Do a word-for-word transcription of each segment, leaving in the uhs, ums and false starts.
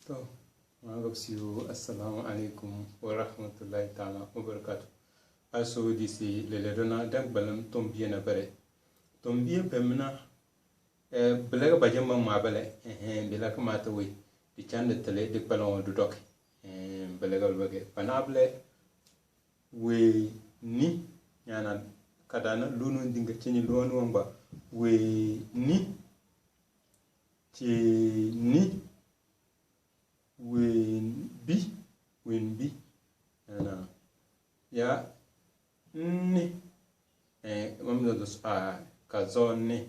To, maa gabsiyo, assalamu alaikum wa rahmatullahi ta'ala wa barakatuh. Aso disi lele dona dagbalam tombiya na bare. Tombiya bemna, eh, bilaga bajin ban maa bale, eh, eh, bilaga mata we, di chanda tele, di kpalan wa dudok. Eh, bilaga bage, bana bale, we ni, yana, kadana lunu dinga chini lunu wangba, we ni, chini, Wenbi, wenbi. Ana. Ya ni. Eh, mam do dus a kazo ni.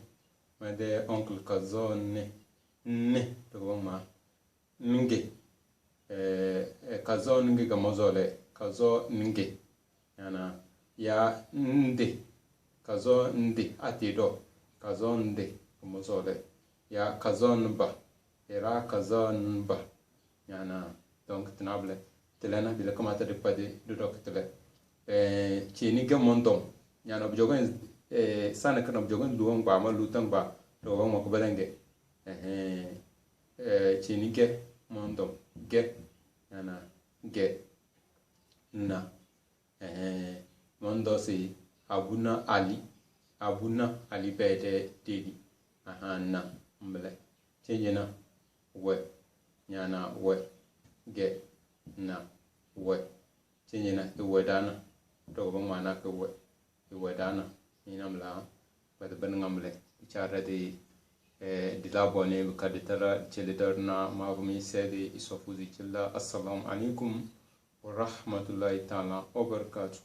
Ma de oncle kazo ni. Ni to ma. Nge. Eh, eh, kazo nge ga mozole. Kazo nge. Yana, ya nde, kazo nde, ati do, kazo nde, kumo sole. Ya kazo nba, era kazo nba. Yana, donc, tinable, tilena, bila kamata de padi, de dok tile. Eh, chini ge mondom. Yana, bujogen, eh, sana kana bujogen luon ba, ma lutan ba, do mo ko belenge. Eh, eh, chini ge mondom, ge, yana, ge, na. Ɛhɛɛ, mɔndɔ si Abuna Ali, Abuna Ali bɛ dɛ dedi. Ahaa, na, mbɛlɛ. Change na, wɛ, nyana, wɛ, gɛ, na, wɛ. Change na, ewɛ dana. Dɔgɔ bɛ ŋmaana kɛ wɛ, ewɛ dana. Nyina mla. Bati bini ŋamlɛ, icaarɛ di, eh, di la bɔni, bi ka di tara, di cili dari na, ma bi mi sɛ di, isɔfu di cili la. Assalamu alaikum wa rahmatullahi ta'ala wa barakatuh.